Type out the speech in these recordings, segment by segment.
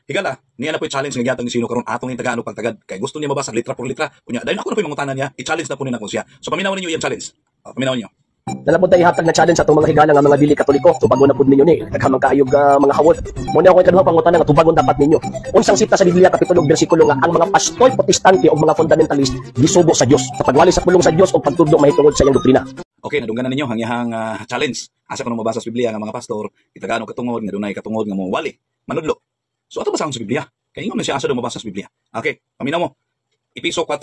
Higala, niya na po challenge nga gihatag ni Sino karon atong tagaan og pagtagad kay gusto niya mabasa litra por litra. Unya, dahil ako na po yung mangutana niya, i-challenge na po ni nako siya. So paminawan ninyo iyang challenge. Oh, paminawan ninyo. Dala po tayo ihatag na challenge sa atong mga higala nga mga dili Katoliko. Tubagon na pud ninyo ni. Daghan man kaayog mga hawod. Mo na ako ikaduha pangutana nga tubagon dapat ninyo. Unsang sita sa Biblia, kapitulo ug bersikulo nga ang mga pastor Protestante o mga fundamentalist gisugo sa Dios sa pagwali sa pulong sa Dios o pagtudlo mahitungod sa iyang doktrina? Okay, nadunggan na ninyo ang iyang challenge. Asa ko mabasa sa Biblia nga mga pastor, gitagaan og katungod nga dunay katungod nga mo wali, manudlo? So ato basahon sa Biblia. Kay ingon man siya, asa daw mabasa sa Biblia. Okay, paminaw mo. Episo 4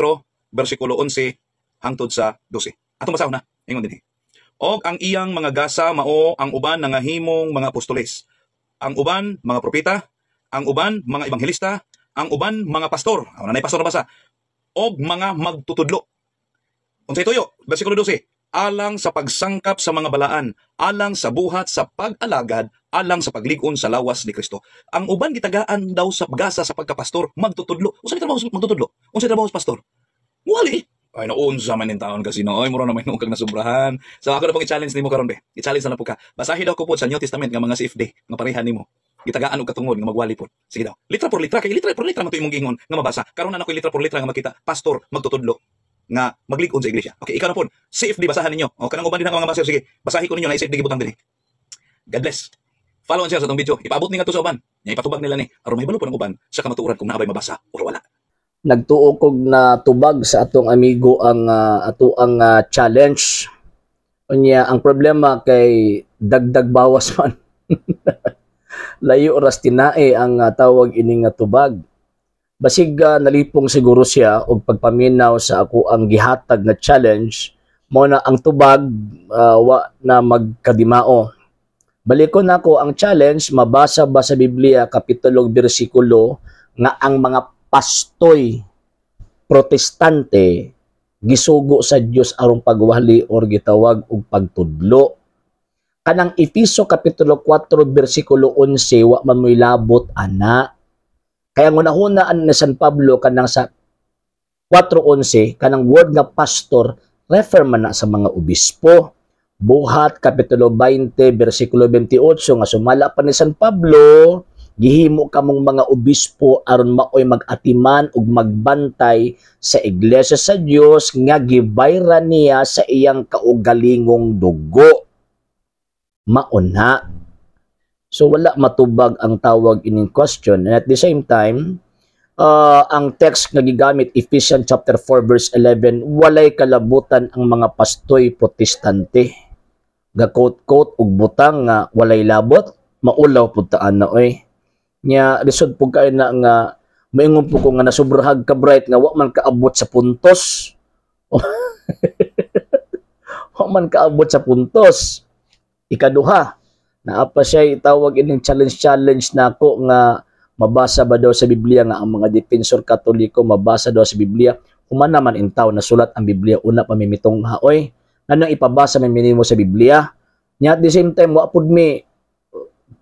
bersikulo 11 hangtod sa 12. Atong basahon na. Ingon dinhi. Og ang iyang mga gasa mao ang uban nangahimong mga apostoles, ang uban mga propeta, ang uban mga ebanghelista, ang uban mga pastor. Aw, nanay pastor na basa. Og mga magtutudlo. Unsay tuyo? Bersikulo 12. Alang sa pagsangkap sa mga balaan, alang sa buhat sa pag-alagad, alang sa paglig-on sa lawas ni Kristo. Ang uban gitagaan daw sa gasa sa pagkapastor, magtutudlo. Unsa trabaho sa magtutudlo? Unsa trabaho sa pastor? Muwali. Ay, naunsa man ning taon kasi no. Ay, mura na may kag nasubrahan. So ako na pong i-challenge nimo karon be. I-challenge na po ka. Basahi daw ko po sa New Testament nga mga CFD nga parehan nimo gitagaan og katungod nga magwali po. Sige daw. Litra por litra, kay litra por litra man to imong giingon nga mabasa. Karon na nako litra por litra nga makita pastor magtutudlo nga maglig-on sa iglesia. Okay, ikaw na po. CFD basahan ninyo. O kanang uban din ang mga basa. Sige, basahi ko ninyo na CFD gibutang dinhi. God bless. Follow and share sa atong video. Ipaabot ni ngadto sa uban. Nya ipatubag nila ni aron mahibalo po ng uban sa kamatuoran kung naabay mabasa or wala. Nagtuo kog na tubag sa atong amigo ang ato ang challenge. Unya, ang problema kay dagdag bawas man. Layo ras tinae ang tawag ini nga tubag. Basig nalipong siguro siya og pagpaminaw sa ako ang gihatag na challenge mo na ang tubag wa na magkadimao. Balikon nako ang challenge: mabasa ba sa Biblia, kapitulo ug bersikulo nga ang mga pastoy Protestante gisugo sa Dios aron pagwali or gitawag og pagtudlo? Kanang Efeso kapitulo 4 bersikulo 11, wa man mo'y labot ana. Kaya ngunahuna ni San Pablo kanang sa 4:11, kanang word nga pastor refer man na sa mga obispo. Buhat kapitulo 20 bersikulo 28 nga sumala pa ni San Pablo, gihimo kamong mga obispo aron maoy mag-atiman ug magbantay sa iglesia sa Dios nga gibayran niya sa iyang kaugalingong dugo. Mauna. So wala matubag ang tawag ining question. And at the same time, ang text nga gigamit, Ephesians chapter 4 verse 11, walay kalabutan ang mga pastoy Protestante. Ga quote-quote og butang nga walay labot, maulaw pud taan na oy. Nya lisod pud kay na nga moingon po ko nga nasubrahag ka bright nga wa man kaabot sa puntos. Wa man kaabot sa puntos. Ikaduha, naa pa siya itawag ining challenge challenge nako nga mabasa ba daw sa Biblia nga ang mga defensor Katoliko, mabasa daw sa Biblia. Human naman intaw nasulat ang Biblia, una pa mimitong haoy. Nganong ipabasa man minimo sa Biblia? Nya at the same time, wa pud mi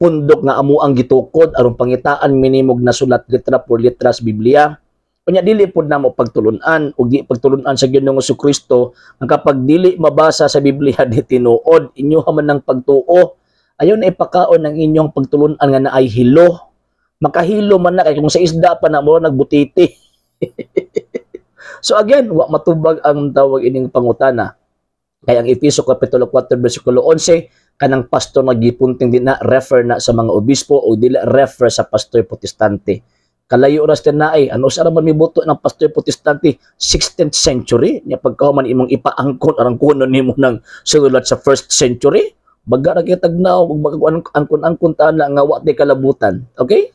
pundok nga amo ang gitukod aron pangitaan minimog nasulat litra por litra sa Biblia. Unya dili pud namo pagtulun-an ug di pagtulun-an sa Ginoong Kristo nga kapag dili mabasa sa Biblia, di tinuod. Inyo man ng pagtuo. Ayaw na ipakaon ang inyong pagtulun-an nga naay hilo. Makahilo man na kay kung sa isda pa na mo nagbutiti. So again, wa matubag ang tawag ining pangutana. Kay ang Efeso kapitulo 4 bersikulo 11, kanang pastor nga gipunting din na refer na sa mga obispo o dili refer sa pastor Protestante. Kalayo ras ay ano sa man mibuto ng pastor Protestante 16th century nya pagkahuman imong ipaangkon arang kuno nimo ng sulat sa first century, baga ra kitag na ug angkon-angkon ta na nga wa ti kalabutan. Okay?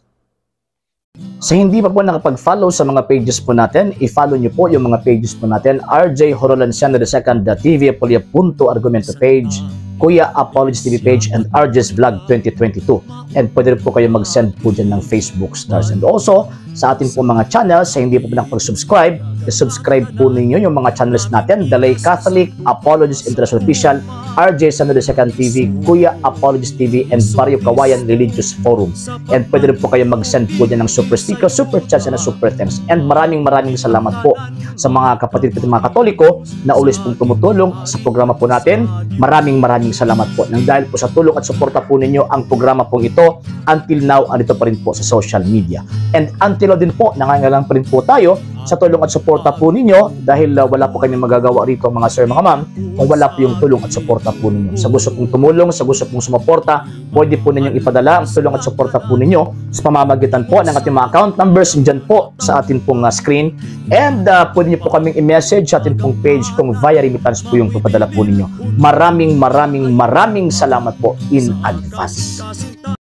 Sa hindi pa po nakapag-follow sa mga pages po natin, i-follow nyo po yung mga pages po natin. RJ Horolanciano II, the TV Apolia Punto Argumento page, Kuya Apologies TV page, and RJ's Vlog 2022. And pwede rin po kayo mag-send po dyan ng Facebook stars. And also, Sa atin po mga channels, sa hindi po nakapag-subscribe, subscribe po ninyo yung mga channels natin: The Lay Catholic, Apologist International Official, RJ San Second TV, Kuya Apologist TV, and Barrio Kawayan Religious Forum. And pwede rin po kayo mag-send po dyan ng super sticker, super chats, and super thanks. And maraming maraming salamat po sa mga kapatid ko, mga Katoliko na always pong tumutulong sa programa po natin. Maraming maraming salamat po. Nang dahil po sa tulong at suporta po ninyo, ang programa pong ito until now andito pa rin po sa social media. And until now din po, nangangailangan pa rin po tayo sa tulong at suporta po ninyo dahil wala po kami magagawa rito, mga sir, mga ma'am, kung wala po yung tulong at suporta po ninyo. Sa gusto pong tumulong, sa gusto pong sumuporta, pwede po ninyong ipadala ang tulong at suporta po ninyo sa pamamagitan po ng ating mga account numbers dyan po sa atin pong screen. And pwede niyo po kaming i-message sa atin pong page kung via remittance po yung papadala po ninyo. Maraming maraming maraming salamat po in advance.